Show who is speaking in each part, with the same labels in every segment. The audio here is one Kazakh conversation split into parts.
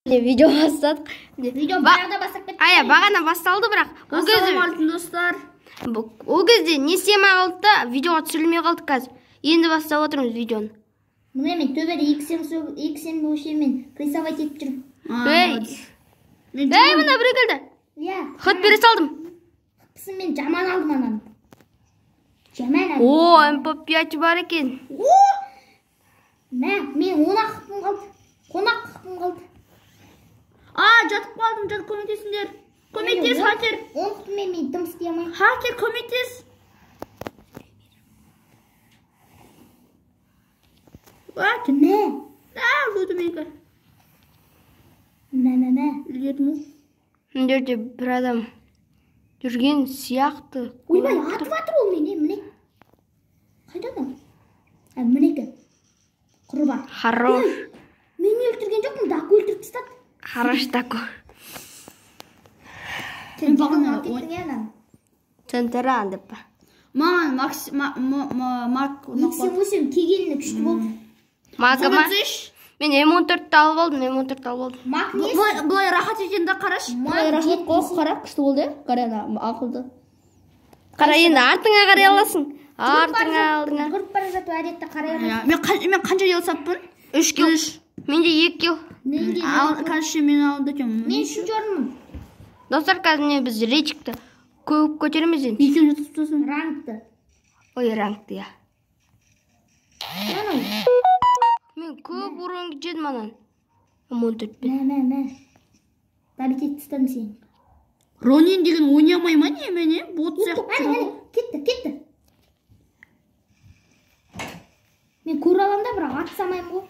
Speaker 1: Видео бастадық.
Speaker 2: Видео баяғыда бастап кетті.
Speaker 1: Ая, бағана басталды, бірақ ол кезде
Speaker 3: Ассалаумағалейкум, достар.
Speaker 1: Ол кезде не істемей қалды да, видеоға түсірілмей қалды қазір. Енді бастап отырмыз видеоны.
Speaker 2: Міне, мен төбеде икс мен рисовать етіп жүрмін.
Speaker 1: Ей. Ей, мына біреу келді.
Speaker 2: Иә.
Speaker 1: Хат бере салдым.
Speaker 2: Қысын мен жаман алдым ананы. Жаман алдым.
Speaker 1: О, МП5 бар екен.
Speaker 2: О! Мә, мен 10 қыпым қалды. 10 қыпым қалды.
Speaker 3: А, жатып қалдым, жатып көмектесіңдер. Көмектес, хакер.
Speaker 2: 10 қыпыммен мен дым істей алмаймын.
Speaker 3: Хакер, көмектес. What?
Speaker 2: Мә.
Speaker 3: А, өлді менікі.
Speaker 2: Мә, мә, мә.
Speaker 3: Үлгердім ғой.
Speaker 1: Мына жерде бір адам жүрген сияқты.
Speaker 2: Ойбай, атып жатыр ол мені, міне. Қайда адам? Ә, мінеки. Құрба.
Speaker 1: Хорош.
Speaker 2: Мен өлтірген жоқпын, Даку өлтіріп тастады.
Speaker 1: Хорош, Даку.
Speaker 2: Сен бағана кеттің иә ананы.
Speaker 1: Центран деп па.
Speaker 3: Маған Макс, Марк.
Speaker 2: 88 келгеніне күшті болды.
Speaker 1: Мага ма? Мен М14-ті алып алдым, М14-ті алып алдым.
Speaker 2: Мак не?
Speaker 3: Былай рахат екен да, қарашы.
Speaker 2: Былай
Speaker 3: рахат қой, қара, күшті болды, иә? Қара, ана ақылды.
Speaker 1: Қара, енді артыңа қарай аласың. Артыңа, алдыңа.
Speaker 2: Жүгіріп бара жатып әдетте қарай алмайсың.
Speaker 3: Мен қанша килл саппын?
Speaker 1: 3 килл. Менде 2 килл.
Speaker 3: Ал, короче, мен алды екенмін.
Speaker 2: Мен 3-ші орынмын.
Speaker 1: Достар, қазір міне біз рейтингті көп көтереміз енді.
Speaker 3: Екеуін жатып тастасын.
Speaker 2: Рангты.
Speaker 1: Ой, рангты, иә. Мен көп урон жедім анан. М14-пен.
Speaker 2: Мә, мә, мә. Добить етіп тастадым сені.
Speaker 3: Ронин деген ойнай алмай ма не мене? Бот сияқты.
Speaker 2: Әне, әне, кетті, кетті. Мен көре аламын да, бірақ ата салмаймын ғой.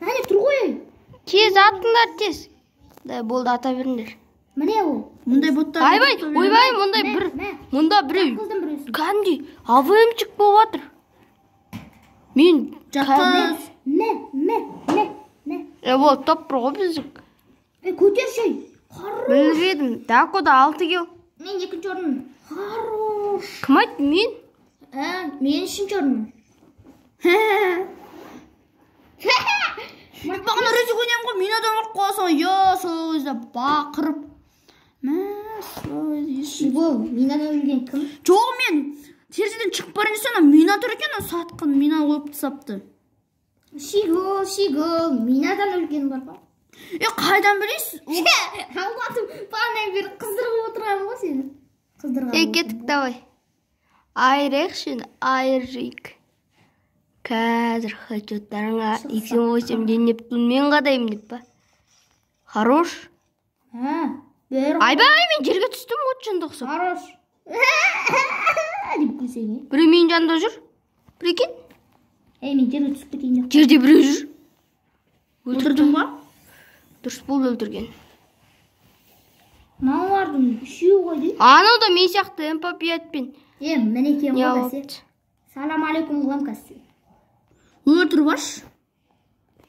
Speaker 2: Әне, тұр ғой.
Speaker 1: Тез атыңдар, тез. Да, болды, ата беріңдер.
Speaker 2: Міне ол.
Speaker 3: Мұндай боттар.
Speaker 1: Айбай, ойбай, мұндай бір, мұнда біреу.
Speaker 2: Қыздың біреусі.
Speaker 1: Кәдімгідей АВМчик болып жатыр. Мен
Speaker 3: Жатқыз.
Speaker 2: Мә, мә, мә, мә.
Speaker 1: Ол топ бір ғой біздің.
Speaker 2: Көтерші. Хорош.
Speaker 1: Біліп едім. Дакода 6 килл.
Speaker 2: Мен 2-ші орынмын. Хорош.
Speaker 1: Кім айтты? Мен?
Speaker 2: Мен 3-ші орынмын.
Speaker 3: Мен бағана рейтинг ойнаймын ғой, мен адам ұрып қаласың. Йо, сол кезде бақырып. Мә, сол кезде.
Speaker 2: Ол, минадан өлген кім?
Speaker 3: Жоқ, мен терезеден шығып бара жатсам, ана мина тұр екен, ана сатқын мина қойып тастапты.
Speaker 2: Шигол, шигол, минадан өлген бар ғой.
Speaker 3: Қайдан білесіз?
Speaker 2: Алматым, бағанадан бері қыздырып отырғаным ғой сені. Қыздырған.
Speaker 1: Кеттік, давай. Айрықшын, айрық. Қазір хедшоттарыңа 88-ден Нептунмен қадаймын деп па? Хорош. Айбай, мен жерге түстім ғой, шындық ұқсап.
Speaker 2: Хорош. Деп күлсең, е?
Speaker 1: Біреу менің жанымда жүр. Прикинь?
Speaker 2: Ей, мен жерге түсіп кетейін деп.
Speaker 1: Жерде біреу жүр.
Speaker 3: Өлтірдің ба?
Speaker 1: Дұрыс болды өлтірген.
Speaker 2: Мыналардың үшеуі ғой дейді.
Speaker 1: Анау да мен сияқты МП5-пен.
Speaker 2: Е, мінекей ғой бәсе. Салам алейкум қыламын қазір.
Speaker 3: Өлтіріп аш.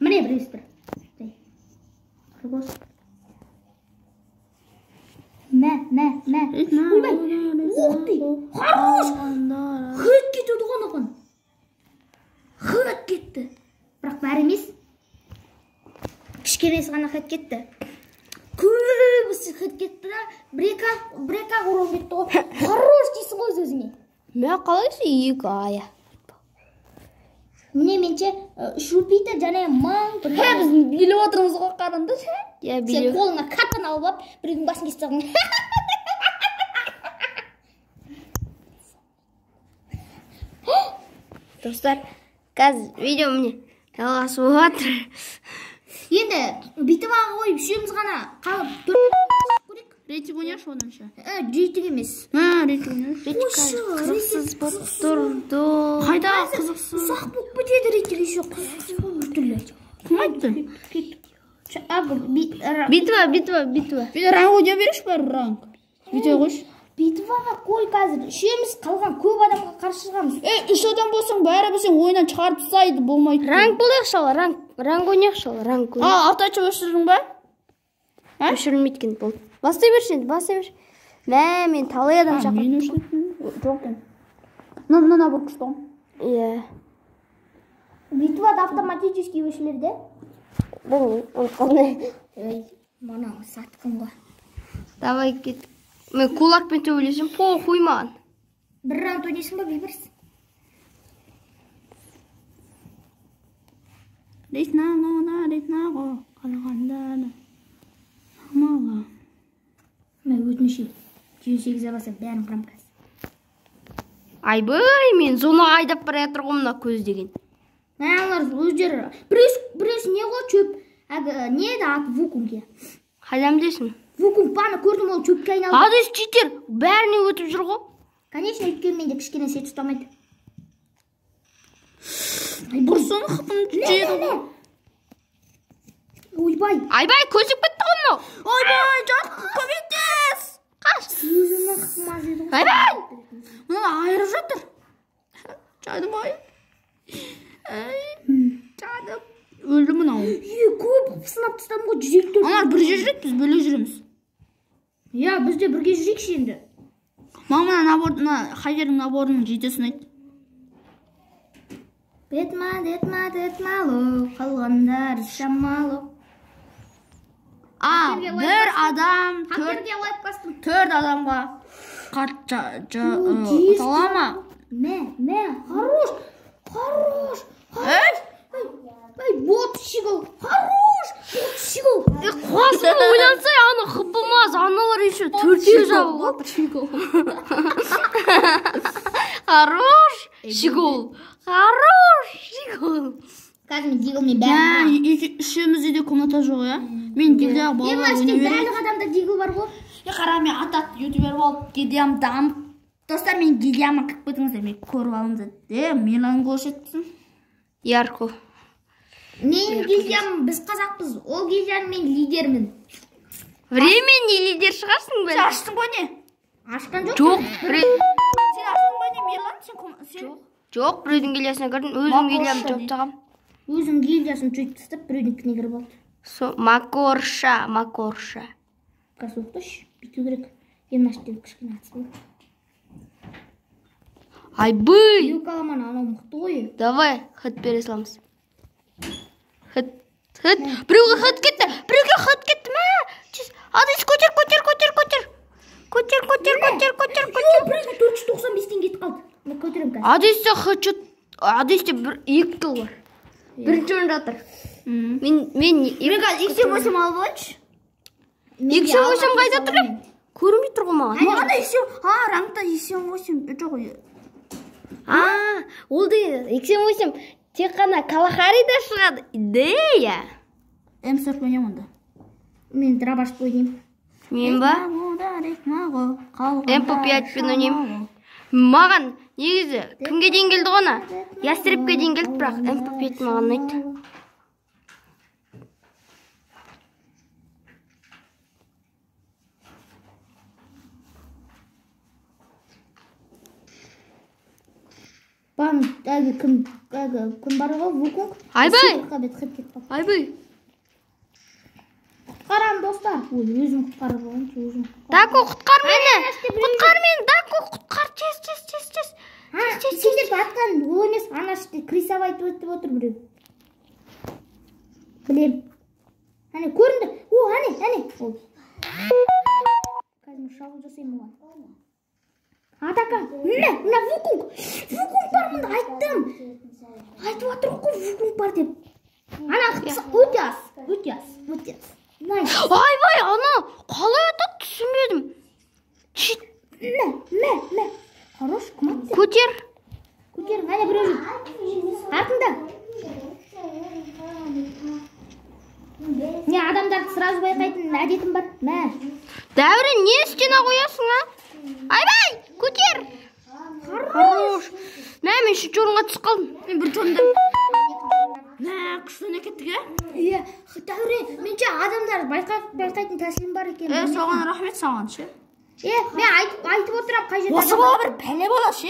Speaker 2: Міне біреусі тұр. Құрбос. Мә, мә, мә. Ойбай, ух ты, хорош. Хет кетеді ғой оған. Хет кетті. Бірақ бәрі емес. Кішкенесі ғана хет кетті. Көбісі хет кетті да, бір-екі урон кетті ғой. Хорош дейсің ғой өзіңе.
Speaker 1: Мә, қалайсың екі ая?
Speaker 2: Міне менше 3 рупиді және 1000 бір.
Speaker 3: Хе, біз билеп отырмыз ғой, қараңдаршы.
Speaker 1: Иә,
Speaker 2: Сен
Speaker 1: билеп.
Speaker 2: қолыңа картаны алып алып, біреудің басын кесіп тастадың.
Speaker 1: Достар, қазір видео міне жалғасып жатыр.
Speaker 2: Енді бүйтіп ақ қойып, үшеуміз ғана қалып, төрт көрейік.
Speaker 3: Рейтинг ойнайықшы оданша.
Speaker 2: Рейтинг емес.
Speaker 3: Рейтинг ойнайықшы.
Speaker 2: Қойшы,
Speaker 1: Қызықсыз болып тұрды.
Speaker 3: Қайда қызықсыз?
Speaker 2: Ұзақ болып кетеді рейтинг еще, қызықсыз болып түрлі.
Speaker 3: Кім айтты?
Speaker 1: Битва, битва, битва.
Speaker 3: Мен ранг ойнай берейінші бәрі ранг. Бүйте қойшы.
Speaker 2: Битваға қой қазір. Үшеуміз қалған көп адамға қарсы шығамыз.
Speaker 3: 3 адам болсаң, бәрі бір сен ойыннан шығарып тастайды, болмайды.
Speaker 1: Ранг болайықшы ал, ранг. Ранг ойнайықшы ал, ранг.
Speaker 3: А, автоатчы өшірдің ба?
Speaker 1: Өшірілмейді екен, болды. Бастай берші енді, бастай берші. Мә, мен талай адам шақырдым.
Speaker 3: Мен өшірдім. Жоқ екен. Мына, мына бір күшті ғой.
Speaker 1: Иә.
Speaker 2: Битвада автоматически өшіледі.
Speaker 1: Білмеймін, ұмытып қалдым.
Speaker 2: Ей, мынау сатқын ғой.
Speaker 1: Давай кет. Мен кулакпен төбелесем, похуй маған.
Speaker 2: Бір раунд ойнайсың ба, Бейбарыс? Мен өтініш 108 басып бәрін қырам қазір.
Speaker 1: Айбай, мен зонаға айдап бара жатыр ғой мына көз деген.
Speaker 2: Мыналар өздері біреусі не ғой чөп, әлгі не еді аты Вукунг.
Speaker 1: Қайдан білесің?
Speaker 2: Вукунг баны көрдім, ол чөпке айналды.
Speaker 1: Адес читер, бәріне өтіп жүр ғой.
Speaker 2: Конечно, өйткені менде кішкене сет ұстамайды.
Speaker 3: Бұрсын хыпын жеді ғой.
Speaker 2: Ойбай.
Speaker 1: Айбай, көзіп кетті ғой мынау.
Speaker 3: Ойбай, жан көмектес.
Speaker 1: Қаш.
Speaker 2: Өзімнің хыпым аз еді ғой.
Speaker 1: Айбай.
Speaker 3: Мынаны айырып жатыр. Жаным ай. Жаным. Өлді мынау.
Speaker 2: Е, көп сынап тастадым ғой, 154.
Speaker 3: Аналар бірге жүреді, біз бөлек жүреміз.
Speaker 2: Иә, біз де бірге жүрейікші енді.
Speaker 3: Мама, мына набор, мына Хайдердің наборының жетесін айт.
Speaker 2: Бетма, детма, детмало, қалғандар шамалы.
Speaker 3: А, бір адам, төрт адамға ұтала ма?
Speaker 2: Мә, мә, хорош, хорош, хорош. Эй, бот щегол, хорош, бот щегол.
Speaker 1: Қуасың ойлансай, аны хыпымаз, аналар еще төртеу жабылып жатыр. Хорош, щегол, хорош, щегол.
Speaker 2: Қазір мен диглмен бәрін.
Speaker 3: Үшеумізде де комната жоқ, иә? Мен гильдияға балалар ойнай беремін.
Speaker 2: Барлық адамда дигл бар ғой.
Speaker 3: Қара, мен атақты ютубер болып гильдиям дамып. Достар, мен гильдияма кіріп кетіңіздер, мен көріп алыңыздар. Мелан көрсетсін.
Speaker 1: Ярко.
Speaker 2: Мен гильдиям, біз қазақпыз. Ол гильдияның мен лидермін.
Speaker 1: Временный лидер шығарсың бе?
Speaker 3: Сен аштың ғой не?
Speaker 2: Ашқан жоқ.
Speaker 1: Жоқ.
Speaker 3: Сен аштың ба не, Мерлан? Сен
Speaker 1: Жоқ, біреудің гильдиясына кірдім, өзім гильдиямды жауып тастағам.
Speaker 2: Өзің гильдиясын жойып тастап, біреудіңкіне кіріп алды.
Speaker 1: Макорша, макорша.
Speaker 2: Қазір оқытшы, бүйту керек. Енді ашты деп кішкене атсын.
Speaker 1: Айбый!
Speaker 2: Юкаламан анау мықты ғой.
Speaker 1: Давай, хит бере саламыз. Хит, хит. Біреуге хит кетті, біреуге хит кетті. Мә, тез. Адес, көтер, көтер, көтер, көтер. Көтер, көтер, көтер, көтер, көтер.
Speaker 2: Біреуге 495-тен кетіп қалды. Мен көтеремін қазір.
Speaker 1: Адесте хит, Адесте бір екі килл бар. Бірінші орын жатыр. Мен
Speaker 3: Мен қазір 88 алып алайыншы.
Speaker 1: 88 қайда тұр? Көрінбей тұр ғой маған.
Speaker 3: Маған да 88, рангта 88 жоқ.
Speaker 1: Ол деген 88 тек қана Калахарида шығады. Идея.
Speaker 3: М40 ойнаймын онда.
Speaker 2: Мен дробашты ойнаймын.
Speaker 1: Мен ба? МП5 пен ойнаймын. Маған негізі кімге дейін келді ғой ана? Ястребке дейін келді, бірақ МП5 маған ұнайды.
Speaker 2: Бан, әлгі кім, әлгі кім бар ғой, Вукунг?
Speaker 1: Айбай! Айбай!
Speaker 2: Құтқарам, достар. Ой, өзім құтқарып алайын, өзім.
Speaker 1: Дако, құтқар мені! Құтқар мені, Дако, құтқар, тез, тез, тез, тез.
Speaker 2: Сендер атқан ол емес, ана іште крисовать өтіп отыр біреу. Білем. Әне, көрінді. О, әне, әне. Қазір мен шабуыл жасаймын оған. Атака. Міне, мына Вукунг. Вукунг бар мында, айттым. Айтып отыр ғой, Вукунг бар деп. Ана өте аз, өте аз, өте аз. Найс.
Speaker 1: Айбай, ана қалай атады түсінбедім.
Speaker 2: Мә, мә, мә. Хорош, кім атты?
Speaker 1: Көтер.
Speaker 2: Көтер, әне біреу жүр. Артында. Не, адамдарды сразу байқайтын әдетім бар. Мә.
Speaker 1: Дәурен, не стена қоясың, а? Айбай, көтер. Хорош. Мә, мен үшінші орынға түсіп қалдым.
Speaker 3: Мен бірінші орында. Мә, күшті ойнап кеттік, ә?
Speaker 2: Иә, Дәурен, менше адамдар байқайтын тәсілім бар екен.
Speaker 3: Соған рахмет саған ше.
Speaker 2: Мен айтып отырам қай жерде.
Speaker 3: Осы бала бір пәле бала ше.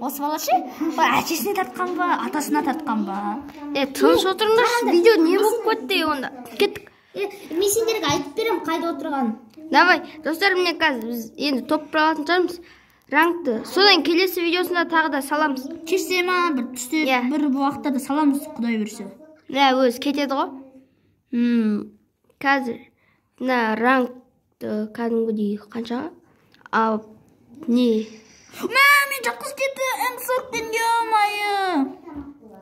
Speaker 3: Осы бала ше? Әкесіне тартқан ба, атасына тартқан ба?
Speaker 1: Тыныш отырыңдаршы, видео не болып кетті онда? Кеттік.
Speaker 2: Мен сендерге айтып беремін қайда отырғанын.
Speaker 1: Давай, достар, міне қазір біз енді топ алатын шығармыз. Рангты. Содан келесі видеосында тағы да саламыз.
Speaker 3: Кеште ма, бір түсте, бір уақытта да саламыз, Құдай берсе.
Speaker 1: Иә, өзі кетеді ғой. Қазір мына рангты кәдімгідей қанша? А, не?
Speaker 3: Мә, мен жатқызып кетті. М40-пен, ё-моё.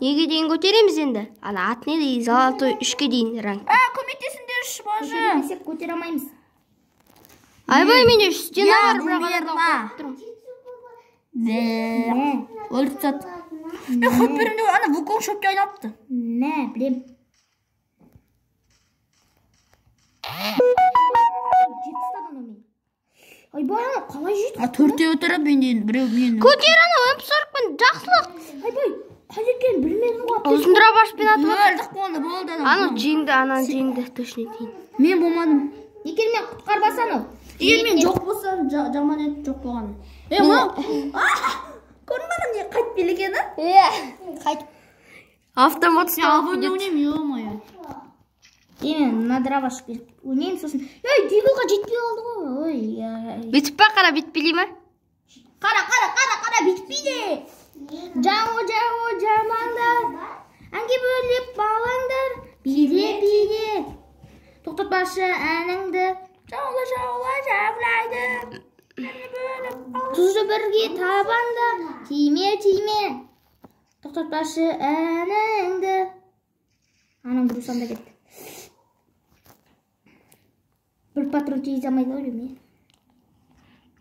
Speaker 1: Неге дейін көтереміз енді? Ана ат не дейді? Золотой 3-ке дейін ранг.
Speaker 3: Ә, көмектесіңдерші, боже.
Speaker 2: Көтермесек көтере алмаймыз.
Speaker 1: Айбай, менде үш стена
Speaker 3: Я
Speaker 1: бар, бірақ
Speaker 3: умерла.
Speaker 1: анадан қорқып тұрмын.
Speaker 3: Мә, өліп тастады. Мен ход беремін деп, ана Вуконг шөпке айналыпты.
Speaker 2: Мә, білем. Жетіп тастады анау мені. Айбай, анау қалай жетті?
Speaker 3: А, төртеу отырып, менен біреу мен.
Speaker 1: Көтер анау М40-пен, жақсылық.
Speaker 2: Айбай, қалай екенін білмедім ғой.
Speaker 1: Ұзын дробашпен атып отыр.
Speaker 3: Өлдік болды, болды анау.
Speaker 1: Анау жеңді, ананы жеңді, точно айтайын.
Speaker 3: Мен болмадым.
Speaker 2: Егер мен құтқармаса анау.
Speaker 3: Егер мен жоқ болсам, жаман еді жоқ болған. Е, мынау. Көрдің бе не қайтып билегені?
Speaker 2: Иә, қайтып.
Speaker 1: Автомат
Speaker 3: Мен
Speaker 1: ұстап
Speaker 3: абонент
Speaker 1: кетеді.
Speaker 3: ойнаймын, ё-моё.
Speaker 2: Мен мына дробаш ойнаймын сосын. Ей, Диглға жетпей қалды ғой. Ой, ай.
Speaker 1: Бүйтіп па, қара, бүйтіп билей ме?
Speaker 2: Қара, қара, қара, қара, бүйтпейді. Жауы, жауы, жамандар. Әнге бөлеп балаңдар. Биле, биле. Тоқтатпашы әніңді.
Speaker 3: Жаула, жаула, жаулайды.
Speaker 2: Тұзды бірге табанда. Тиме, тиме. Тоқтатпашы әніңді. Анаң бір усанда кетті. Бір патрон тиізе алмайды ғой деймін.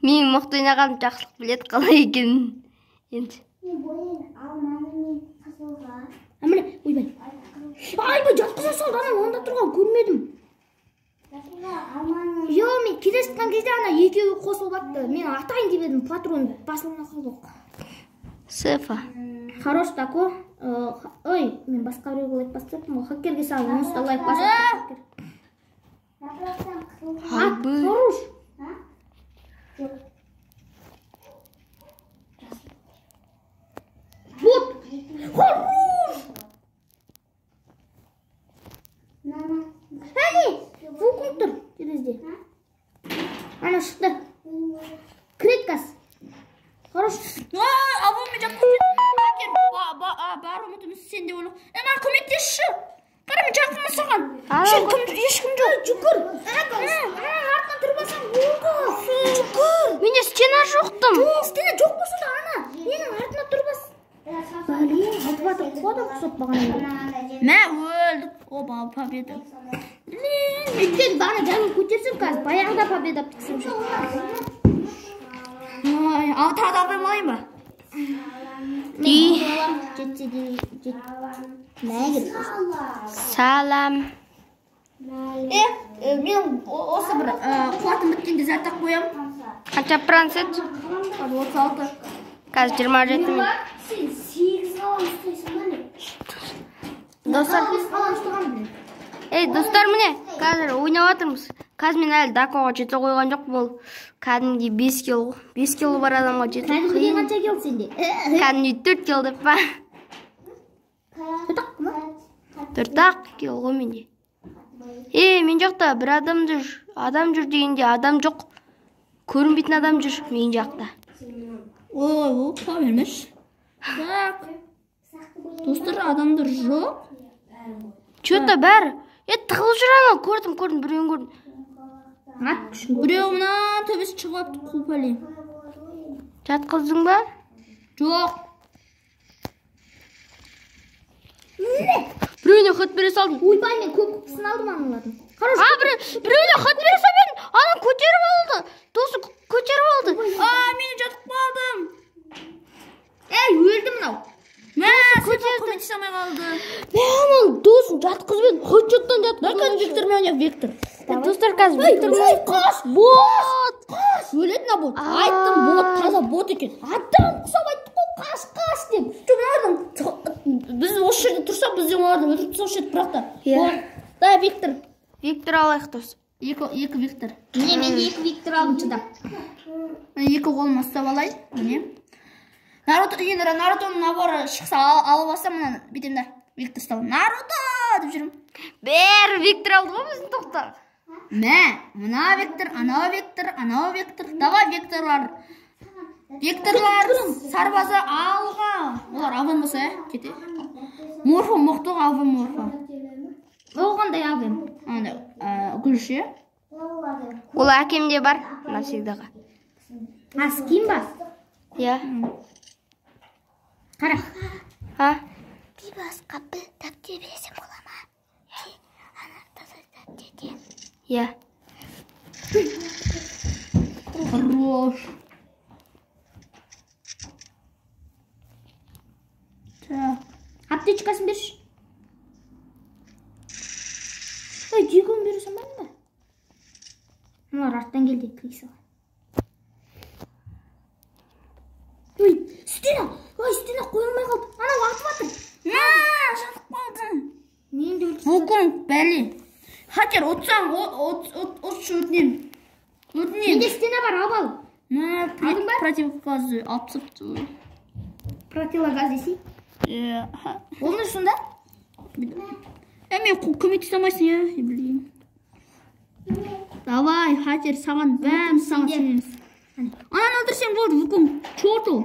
Speaker 1: Мен мықты ойнағаным жақсылық біледі қалай екенін. Енді.
Speaker 2: А, міне, ойбай. Айбай, жатқыза салды, анау онда тұрған көрмедім. Йо, мен келе жатқан кезде ана екеуі қосылып атты. Мен атайын деп едім, патрон басылмай қалды.
Speaker 1: Сефа.
Speaker 2: Хорош тако. Ой, мен басқа біреуге лайк басып ғой. Хакерге салып, онсыз да лайк басып.
Speaker 1: Айбай.
Speaker 2: Хорош. Вот. Хорош. Әне, Вуконг тұр терезде. Ана шықты. Кіреді қазір. Хорош.
Speaker 3: Абон мен жатқызып кетті. Хакер, бар үмітіміз сен деп ойлап. Е, маған көмектесші. Қара, мен жақынмын саған. Сен кім, ешкім жоқ.
Speaker 2: Жүгір. Ананың артынан тұрып алсаң болды. Жүгір.
Speaker 1: Менде стена жоқтым.
Speaker 2: Жоқ, стена жоқ болса да ана. Менің артына тұрып бас. Блин, айтып жатыр ғой адам ұқсап бағана.
Speaker 3: Мә, өлдік. Оба, победа.
Speaker 2: Блин, өйткені бағана жаңа көтерсем қазір баяғыда победа бітсем жоқ.
Speaker 3: Ай, ал тағы да абай алайын ба?
Speaker 1: Ди.
Speaker 2: Жетсе де жет. Мә керек.
Speaker 1: Салам.
Speaker 3: Мен осы бір қуатым біткенде зәртақ қоямын.
Speaker 1: Қанша процент?
Speaker 3: 36.
Speaker 1: Қазір 27 мың.
Speaker 2: Сен 8 қалам ұстайсың ба не?
Speaker 1: Достар.
Speaker 2: 5 қалам ұстаған білем.
Speaker 1: Ей, достар, міне, қазір ойнап жатырмыз. Қазір мен әлі дакоға жете қойған жоқ бұл. Кәдімгідей 5 кило. 5 кило бар адамға жету
Speaker 2: Кәдімгідей
Speaker 1: қиын.
Speaker 2: қанша келді сенде?
Speaker 1: Кәдімгідей 4 кило деп па?
Speaker 2: Төрт-ақ ма?
Speaker 1: 4-ақ кило ғой менде. Е, мен жақта бір адам жүр. Адам жүр дегенде адам жоқ. Көрінбейтін адам жүр мен жақта.
Speaker 3: Ой, ол қуа бермеш. Так. Достар, адамдар жоқ.
Speaker 1: Чё-то бәрі. Е, тығылып жүр анау. Көрдім, көрдім, біреуін көрдім.
Speaker 2: Ат күшін көрдім.
Speaker 3: Біреу мына төбесі шығып алыпты, қуып әлем.
Speaker 1: Жатқыздың ба?
Speaker 3: Жоқ.
Speaker 1: Біреуіне хат бере салдым.
Speaker 2: Ойбай, мен көп қысын алдым аналардың. Хорош.
Speaker 1: А, біреуіне хат бере салып едім. Ана көтеріп алды. Досы көтеріп алды.
Speaker 3: А, мен жатып қалдым.
Speaker 2: Ей, өлді мынау.
Speaker 3: Мә, көмектесе алмай қалды.
Speaker 1: Мә, анау досын жатқызып едім. Хедшоттан жатқызып.
Speaker 3: Дай Виктор мен ойнайық, Виктор.
Speaker 1: Достар, қазір Виктор
Speaker 3: Ой, қаш, бот. Қаш, өледі мына бот. Айттым, бот, таза бот екен.
Speaker 2: Адам құсап айтты ғой, қаш, қаш деп.
Speaker 3: Жоқ, мыналардың біз осы жерде тұрсақ, біз де оларды өлтіріп тастаушы едік, бірақ та.
Speaker 1: Иә.
Speaker 3: Дай, Виктор.
Speaker 1: Виктор алайық, дос.
Speaker 3: Екі Виктор.
Speaker 2: Міне, мен де екі Виктор алдым, шыдап.
Speaker 3: Екі қолыма ұстап алайын. Міне. Наруто, енді Нарутоның наборы шықса, алып алсам, мынаны бүйтемін да. Виктор ұстап, Наруто деп жүрмін.
Speaker 1: Бәрі Виктор алды ғой біздің тоқтар.
Speaker 3: Мә, мына Виктор, анау Виктор, анау Виктор. Давай, Викторлар. Викторлар сарбазы алға. Олар аван болса, ә? Кете. Морфо мықты ғой, аван морфо. Ол қандай АВМ? Андай гүл ше?
Speaker 1: Ол әкемде бар, навсегдаға.
Speaker 2: А, скин ба?
Speaker 1: Иә.
Speaker 2: Қара.
Speaker 1: А?
Speaker 2: Басқа бір дәптер берсем бола ма? Ана таза дәптерден.
Speaker 1: Иә.
Speaker 3: Хорош. Так.
Speaker 2: Аптечкасын берші. Ой, дигон бере салмадың ба? Мыналар арттан келді, крисаға. Ой, стена! Ой, стена қойылмай қалды. Анау атып жатыр.
Speaker 3: Мә, жатып қалдым.
Speaker 2: Мен де өлтіріп
Speaker 3: Вуконг бәле. Хакер, ұтсаң, ұтшы, өтінемін. Өтінемін.
Speaker 2: Менде стена бар, алып ал.
Speaker 3: Мә,
Speaker 2: Алдың ба?
Speaker 3: Противогазы алып тастапты.
Speaker 2: Противогаз десей.
Speaker 3: Иә.
Speaker 2: Ол не сонда?
Speaker 3: Мен көмектесе алмайсың, иә? Блин. Давай, хакер, саған бәріміз саған сенеміз. Ананы өлтірсең болды, Вуконг. Чёрт ол.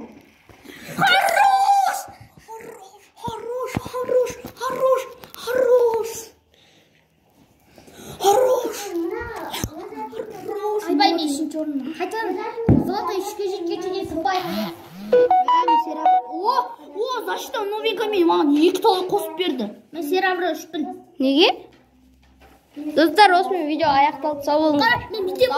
Speaker 3: Хорош! Хорош, хорош, хорош, хорош, хорош. Хорош.
Speaker 2: Ойбай, мен үшінші орынмын. Қайтадан золотой үшке жеткенше дейін сынбаймын.
Speaker 3: О, о, защита новинкамен маған 2 талай қосып берді.
Speaker 2: Мен серебро үшпін.
Speaker 1: Неге? Достар, осымен видео аяқталды. Сау болыңыздар.
Speaker 2: Мен бүйтемін.